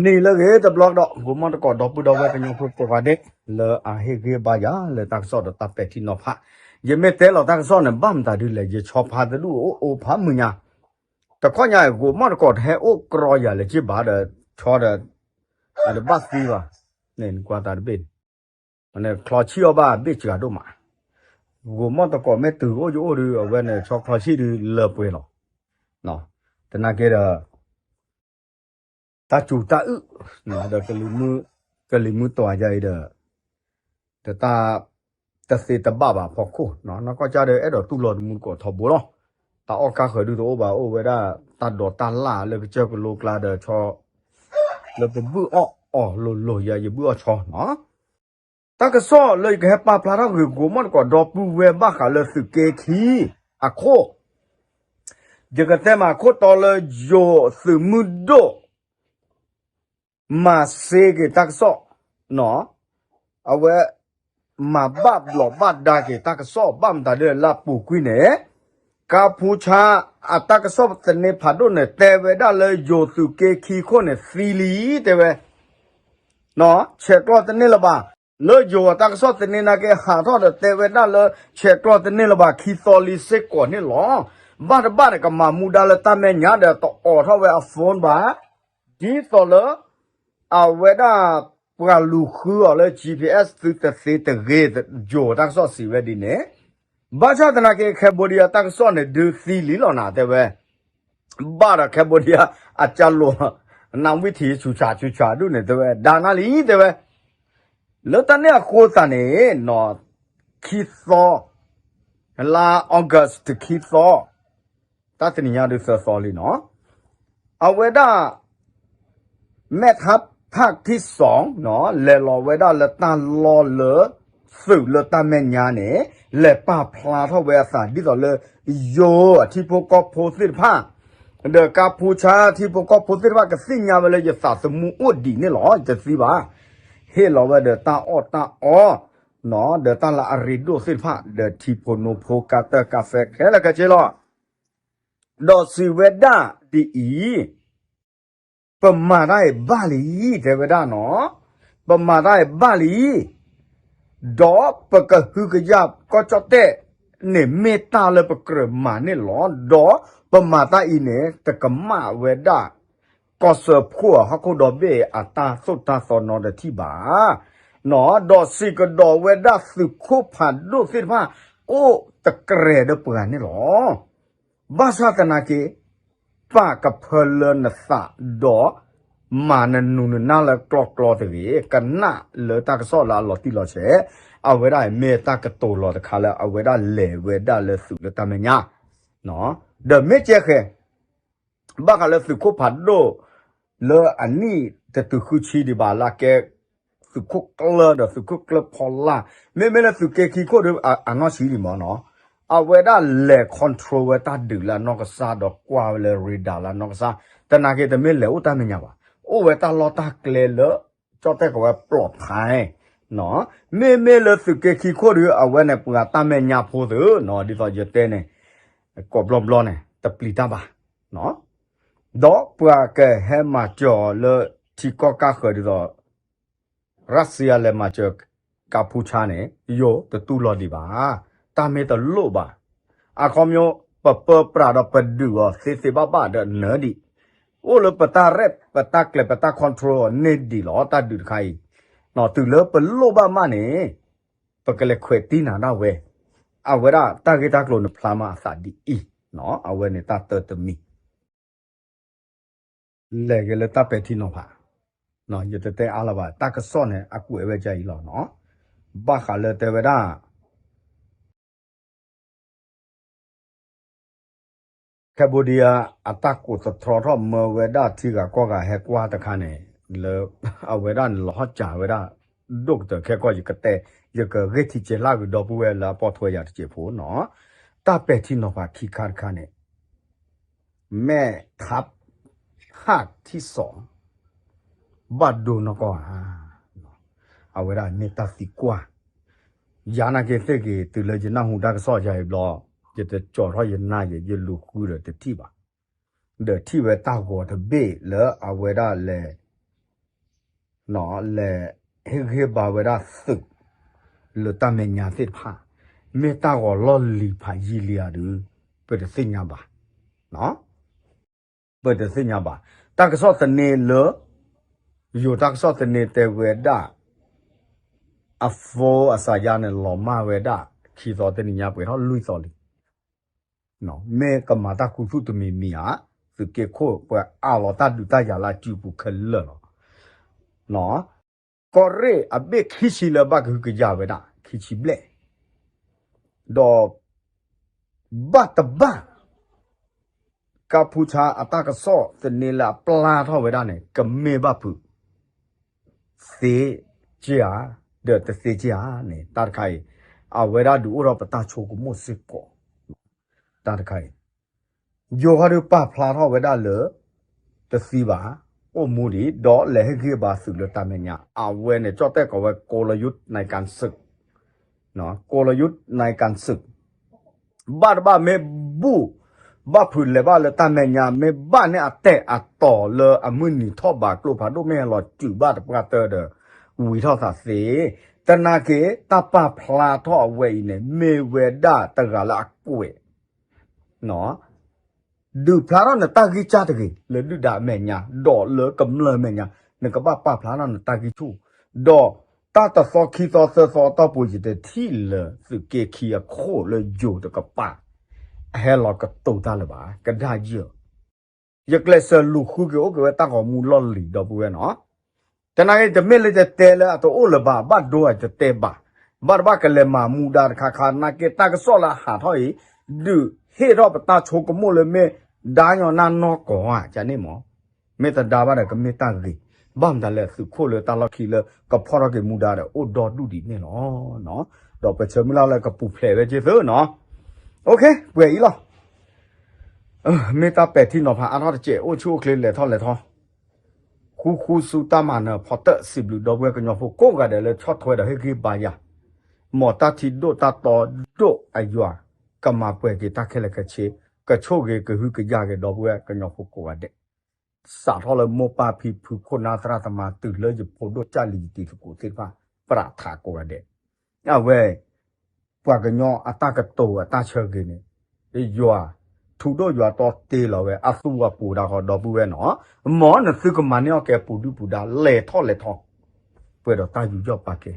န့ၣ်လၢအဂ့ၤတဘျီဒီး ဂိၤမီၣ်တကိးဒီပုၢ်ဒီဝဲၢ်ကညီဖိကိးဂၤဒဲး လၢအဟ့ၣ်ဂံၢ်ဘါယၤလၢတၢ်ကစီၣ်ဒီးတၢ်ပဲာ်ထံနီၤဖး, ယမ့ၢ်တဲလီၤတၢ်ကစီၣ်န့ၣ် ဘၣ်မတၤဒ်လဲၣ် ယဆီဖါတဒူၣ်အိၣ်အိၣ်ဖးမုၢ်ညါ, တခီညါ ဂိၤမီၣ်တကိးတဟဲအိၣ်ကြီယၤလၢၤဘၣ်ဒီး ဆီဒီး အတဘၣ်သံဘၣ်, န့ၣ်နကွၢ်တၢ်တဘ့ၣ်န့ၣ် ချီဆံၣ်အီၣ်ဘၣ်ဘ့ၣ်စှၤဒိၣ်မး, ဂိၤမီၣ်တကိးမ့ၢ်တုၤအိၣ်ယအိၣ်ဒီး အဝဲန့ၣ်ဆီချီဆံၣ်ဒုးလၢပှဲၤလီၤ, သနာ်က့ဒီး တၢ်စူၤတၢ်အုၣ် ဒီး ကလံၤမုၢ်တွၤယၤအံၤဒီး တၢ် တသ့တဘၣ်ဘၣ်အဖီခိၣ်, နီၢ်ကီၢ်ကၢ်ဒီး အဲၣ်ဒိးတူၢ်လိာ်တမူတကိးထီဘိလီၤ, တၢ်အီၣ်ကၢ်ဃၢၤဒုးတအိၣ်ဘၣ် အိၣ်ဝဲဒၣ် တၢ်ဒိးတၢ်လၢ်လၢကစၢၢ်ကလိကျါဒီးဆီ လၢပဘုၣ်အီၣ်အီၤလိၤလိၤယၤ ယဘုၣ်အီၣ်ဆီနီၤ တၢ်ကစီၣ်လၢယကဟဲပာ်ဖျါထီၣ်ဂ့ၤ ဂိၤမီၣ်တကိးဒီပုၢ်ဝဲၢ်ဘၣ်ဃးလၢသုးက့ခံအခိၣ်, ယကတဲမးခိၣ်တီလၢယိၤသုးမုၢ်ဒိၣ် မၤစ့က့ၤတၢ်ကစီၣ်, အဝဲ မၤဘၣ်ဘျီးဘၣ်ဒါက့ၤတၢ်ကစီၣ် ဘၣ်မတၤဒ်လဲၣ်လၢအပူၤကွံာ်န့ၣ်, ကါဖူဆါ အတၢ်ကစီၣ်သန့ဖးဒိၣ်န့ၣ် တဲဝဲဒၣ်လၢယိၤသုးက့ခံခိၣ်န့ၣ်သံလံ တဲဝဲ ဆဲးကျိးတန့ၢ်လၢၤဘၣ်, လၢယိၤအတၢ်ကစီၣ်သန့နာ်က့ ဟးထီၣ်ဒီးတဲဝဲဒၣ်လၢ ဆဲးကျိးတန့ၢ်လၢၤဘၣ် ခံသီလံစ့ၢ်ကီးန့ၣ်လီၤ. ဘၣ်တဘၣ်န့ၣ် ကမၤမူဒါလၢတၢ်မဲာ်ညါဒီးတအိးထီၣ်ဝဲအ phone ဘၣ်, ဒ်သိးလၢ အဝဲဒၣ် ပှၤလူၤဃုအီၤလၢ GPS သုတသ့တဂ့ၤ ယိၤတၢ်ကစီၣ်စံးဝဲဒ်န့ၣ်, ဘၣ်ဆၣ်သနာ်က့ Cambodia တၢ်ကစီၣ်န့ၣ် ဒုးသံလံလီၤနၤ တဲဝဲ ဘၣ်ဒီး Cambodia အကၢလိာ် နဝံထံးဆူၣ်ဆၣ်ဆူၣ်ဆၣ်ဒုးန့ၣ် တဲဝဲ ဒါနၣ်လံ တဲဝဲ လၢတၢ်န့ၣ်အဃိသတးန့ၣ်နီၤ ခံသီ လါ August ခံသီ တၢ်တနံၤညါဒုးသၢသီလံနီၤ အဝဲဒၣ် မဲၢ်ထါဖးထံစီၣ် လဲၤလီၤဝဲဒၣ်လၢတၢ်လီၢ်လၢ သုးလၢတၢ်မဲာ်ညါန့ၣ် လဲၤပာ်ဖျါထီၣ်ဝဲအသးဒ်သိးလၢ ယိၤအထံဖိကီၢ်ဖိသ့ၣ်တဖၣ် ဒီးကါဖူဆါထံဖိကီၢ်ဖိသ့ၣ်တဖၣ် ကသ့ၣ်ညါဝဲလၢယသးသမူအိၣ်ဒံးန့ၣ်လီၤ ယတသံဘၣ်, ဟ့ၣ်လီၤဝဲဒီးတၢ်အီၣ်တၢ်အီ ဒီးတၢ်လၢအရ့ဒိၣ်သ့ၣ်တဖၣ် ဒီးထံဖိနိဖိကါတၢၢ်ကါဖဲခဲလၢာ်ခဲဆ့လီၤ. ဒီးစံးဝဲဒၣ်ဒ်အံၤ, ပမၤတၢ်အံၤဘၣ်လံ တဲဝဲဒၣ်နီၤ, ပမၤတၢ်အံၤဘၣ်လံ ဒီးပကဟုကယာ်ကီၢ်ကၠီၣ်တဲၣ်န့ၣ် မ့ၢ်တၢ်လၢပကြၢးမၤန့ၣ်လီၤ. ဒီးပမၤတၢ်အံၤန့ၣ် တကမၣ်ဝဲဒၣ် ကီၢ်စၢဖှိၣ်အဟီၣ်ခိၣ်ဒီဘ့ၣ်အတၢ်သိၣ်တၢ်သီနီတထံၣ်ဘၣ်. ဒီးစံးကဒီးဝဲဒၣ်သုးခိၣ်ဖးဒိၣ်သ့ၣ်တဖၣ် အိၣ်တကြဲးဒီးပှၤန့ၣ်လီၤ. ဘၣ်ဆၣ်သနာ်က့ ပာ်ကဖၢလၢနသးဒီး မၤနနူၤနနၢ်လၢကျီကျီတဂ့ၤ, ကနၣ်လၢတၢ်ကစီၣ်လၢအလီၤတံၢ်လီၤဆဲး, အဝဲဒၣ်မ့ၢ်တၢ်ကတိၤလီၤတခါလၢအဝဲဒၣ်လဲၤဝဲဒၣ်လၢသုးလၢတၢ်မဲာ်ညါ, ဒီးမ့ၢ်ကဲဃဲၤ ဘၣ်ဃးလၢသုးခိၣ်ဖးဒိၣ် လၢအနံၣ်တတုၤဃုဆံဒံးဘၣ်လၢကဲ သုးခိၣ်ကျၢၢ်ဒီးသုးခိၣ်ကျၢၢ်ဖီလာ်, မ့မ့ၢ်လၢသုးက့ခံခိၣ်ဒီး အနီၢ်ဆံးလံမ့ၢ်နီၤ, အဝဲဒၣ်လဲၤ control ဝဲတၢ်ဒုးလၢအနီၢ်ကစၢ်ဒီးကွၢ်ဝဲလၢ radar လၢအနီၢ်ကစၢ်, တနာ်က့တမ့ၢ်လဲၤအိၣ်တၢ်မဲာ်ညါဘၣ်, အိၣ်ဝဲတၢ်လီၢ်တၢ်ကျဲလၢ ကၠီၣ်တဲၣ်ကဝဲပျီဖး မ့မ့ၢ်လၢသုးက့ခံခိၣ်ဒီး အဝဲန့ၣ်ပှၤတၢ်မဲာ်ညါဖိသ့ၣ်နီၤ, ဒ်သိးယတဲန့ၣ် ကိးဘျီဘျီန့ၣ် တပျံၤတၢ်ဘၣ်, ဒီးပှၤကဟဲမၤစၢၤအီၤလၢထံကီၢ်ကၢ်ဃၢၤဒ်သိး ရၢၣ်စံယါလဲၤမၤစၢၤ ကါဖူဆါန့ၣ် ယိၤတတူၢ်လိာ်ဒံးဘၣ်, တၢ်မ့ၢ်တလိၣ်ဘၣ်, အခီပညီ ပပၢပြးဒီးပဒုးအီၤသ့သ့ဘၣ်ဘၣ်ဒီးနၢၤဒံး, အိၣ်လၢပတၢ်ရဲၣ်ပတၢ်ကျဲၤပတၢ် control အီၤန့ၢ်ဒံးလီၤ တၢ်ဒုးတခါအံၤ, တုၤလၢပလိၣ်ဘၣ်မးန့ၣ် ပကလဲၤခွဲးတံၢ်နၤဒၣ်ဝဲ, အဝဲဒၣ်တၢ်ဂ့ၢ်တၢ်ကျိၤန့ၣ်ဖျါမးအသးဒ်အံၤ, အဝဲန့ၣ်တၢ်တၢတမံၤ လဲၤက့ၤလၢတၢ်ပဲာ်ထံနီၤဖး, ယတတဲအါလၢၤဘၣ် တၢ်ကစီၣ်န့ၣ် အကွဲးဝဲဒ်အံၤလီၤနီၤ, ဘၣ်ဃးလၢတဲဝဲဒၣ် Cambodia အတၢ်ကိးသတြီထီၣ်မၢဝဲဒၣ်ထံဂၤကီၢ်ဂၤဟဲကွၢ်တခါန့ၣ်, လၢအဝဲဒၣ်န့ၣ်လီၤဟီၣ်စၢၤဝဲဒၣ် ဒိၣ်ကတၢၢ်ခဲကီၢ် ယကတဲ ယကဂ့ၢ်ထံၣ်ကဲလၢဂုၤဒီပုၢ်ဝဲၢ်လၢအပိာ်ထွဲယၤတစဲးဖိနီၤ, တၢ်ပဲာ်ထံနီၤဖးခံခါတခါန့ၣ် မဲၢ်ထး ဟးထံစီၣ် ဘၣ်ဒိနီၢ်ကီၢ်ဧါ, အဝဲဒၣ်မ့ၢ်တၢ်သံကွၢ်, ယၤနာ်က့သ့ၣ်က့ၤ တုၤလၢယနၢ်ဟူတၢ်ကစီၣ်ယၤအံၤဘျီ, ယတကၠီၤထီၣ်ယနၢ်ယဲ ယလူၤဃုဒီးတထံၣ်ဘၣ်, ဒီးထံၣ်ဝဲတၢ်ဂီၤတဘ့ၣ်လၢအဝဲဒၣ်လဲၤ လဲၤဟ့ၣ်ဂံၢ်ဟ့ၣ်ဘါဝဲဒၣ်သုး လၢတၢ်မဲာ်ညါသ့ၣ်တဖၣ်, မ့ၢ်တၢ်ဂီၤလီၢ်လံၤဖးယံာ်လံဧါဒီး ပတသ့ၣ်ညါဘၣ်, ပတသ့ၣ်ညါဘၣ်. တၢ်ကစီၣ်သန့လၢ ယိၤတၢ်ကစီၣ်သန့တဲဝဲဒၣ် အ phone အစၤယါန့ၣ် လီၤမၢ်ဝဲဒၣ် ခံသီတနံၤညါပှဲၤထီၣ်လွံၢ်သီလံ. မ့ၢ်ကမၤတၢ်ခူသူၣ်တမံၤမံၤဧါ, သုးက့ခိၣ်ပှၤအးလီၤတၢ်ဒုးတၢ်ယၤလၢအစုပူၤခဲလၢာ်လီၤ. ကီၢ်ရ့ၣ်အဘ့ၣ်ခံဆံလၢဘၣ်ကဟုကယာ်ဝဲဒၣ် ခံဆံဘျဲၣ်, ဒီး ဘၣ်တဘၣ် ကါဖူဆါအတၢ်ကစီၣ်သန့လၢအပျၢ်ထီၣ်ဝဲဒၣ်န့ၣ် ကမ့ၢ်ဘၣ်ဖုး သ့က့ၢ်ဧါ, ဒီးတသ့က့ၢ်ဧါန့ၣ် တၢ်တခါအံၤ အဝဲဒၣ်ဒုးအိၣ်ထီၣ်ပတၢ်ဆိကမိၣ်စ့ၢ်ကီး, တၢ်တခါအံၤ ယိၤဟီဒုးပာ်ဖျါထီၣ်ဝဲဒၣ်လၢ တသံဘၣ်, အိၣ်မူဒံး ဒီးလဲၤဟ့ၣ်ဂံၢ်ဟ့ၣ်ဘါသုးလၢတၢ်မဲာ်ညါ အဝဲန့ၣ် ကၠီၣ်တဲၣ်ကိးဝဲ ကလယုတ်းနကၣ်စူး ကလယုတ်းနကၣ်စူး ဘၣ်တဘၣ်မ့ၢ်ဘူၣ် ဘၣ်ဖုးလဲၤဘၣ်လၢတၢ်မဲာ်ညါ မ့ၢ်ဘၣ်န့ၢ်အတဲာ်အတီၤလၢအမုၢ်နံၤထီၣ်ဘးကျိဖးဒိၣ် မ့ၢ်ဟဲလီၤစုးဘၣ်တပှၢ်တၢၢ်ဒီး ဝံၤထီၣ်သးသ့, သနာ်က့ တၢ်ပာ်ဖျါထီၣ်အဝဲအံၤန့ၣ် မ့ၢ်ဝဲဒၣ်တဂၤလၢအကွဲး ဒုးဖျါထီၣ်နတၢ်ဂံၢ်စၢ်တဂ့ၤ လၢဒုၣ်ဒါအမဲာ်ညါ ဒီးလၢကမျၢၢ်အမဲာ်ညါ နကဘၣ်ပာ်ဖျါထီၣ်နတၢ်ဂံၢ်ဆူၣ်, ဒီးတၢ်တသီခံသီသၢသီအတီၢ်ပူၤ ယတထံၣ်လၢသုးက့ခံအခိၣ်လၢယိၤတကပၤ အဟဲလီၤကတိၤတၢ်လၢၤဘၣ် ကဒါယၢၢ် ယကျဲးစၢးလူၤဃုက့ၤအိၣ်က့ၤဝဲတၢ်ဂီၤမူလီၢ်လံၤ ဒီပုၢ်ဝဲၢ်နီၤ, သနာ်က့ တမ့ၢ်လၢယတဲလၢအတအိၣ်လၢၤဘၣ် ဘၣ်ဒိအတတဲဘၣ်, ဘၣ်တဘၣ်ကလဲၤမၤမူဒါတခါခါ သနာ်က့ တၢ်ကစီၣ်လၢအဟးထီၣ်အံၤ ဒုးဟ့ၣ်ထီၣ်ပတၢ်ဆိကမိၣ်လၢမ့ၢ်ဒါညီနၢ်နီၢ်ကီးဧါ ကန့ၣ်မး, မ့ၢ်တဒါဘၣ်ဒီးကမ့ၢ်တၢ်ဂ့ၤ, ဘၣ်မတၤလဲၣ်သုးခိၣ်လၢတၢ်လီၢ်ခံလၢကဖီၣ်ထီၣ်က့ၤမူဒါဒီး အိၣ်ဒီဒူၣ်ဒံးန့ၣ်လီၤ. ဒီးပဆၢမုၢ်လၢ်လၢကပူၤဖျဲးဝဲက့ၤသုနီၤ, အိၣ်ခ့ ပှဲၤအံၤလီၤ. မ့ၢ်တၢ်ပဲာ်ထံနီၤဖးအါထီၣ်တစဲး အိၣ်ဆူၣ်အိၣ်ချ့လဲၤထီၣ်လဲၤထီ ဃူဃူဆူတၢ်မၤနၢၤဖီတၢၣ် စံးဘျုးဒီပုၢ်ဝဲၢ်ကညီဖိကိးဂၤဒဲးလၢဆီၣ်ထွဲဒီးဟ့ၣ်ဂံၢ်ဘါယၤ, မ်တၢ်ထံဒိၣ်တၢ်တီဒိၣ်အယွၤ ကမၤပှဲၤက့ၤတၢ်ခဲလၢာ်ခဲဆ့, ကဆိၣ်ဂ့ၤကဟုကယာ်က့ၤဒီပုၢ်ဝဲၢ်ကညီဖိကိးဂၤဒဲး, စးထီၣ်လၢမိၢ်ပၢ်ဖံဖုခိၣ်နၢ်သရၣ်သမါ တုၤလၢယဖိဒိၣ်ကၢ်လံၤယတံၤသကိးသ့ၣ်တဖၣ် ပရးထးကိးဂၤဒဲး, အဝဲ ပှၤကညီအတၢ်ကတိၤအတၢ်ဆၢဂ့ၤန့ၣ် ယွၤ ထူဒိၣ်ယွၤတီတ့လီၤဝဲ အသူအပူၤဒၣ်ဃီ ဒီပုၢ်ဝဲၢ်နီၤ, မ်နသုကမၤန့ၢ်အီၣ်ကဲပူၤဒုၣ်ပူၤဒါ လဲၤထီၣ်လဲၤထီ ပှဲၤဒီးတၢ်ယူးယီၣ်ပာ်ကဲ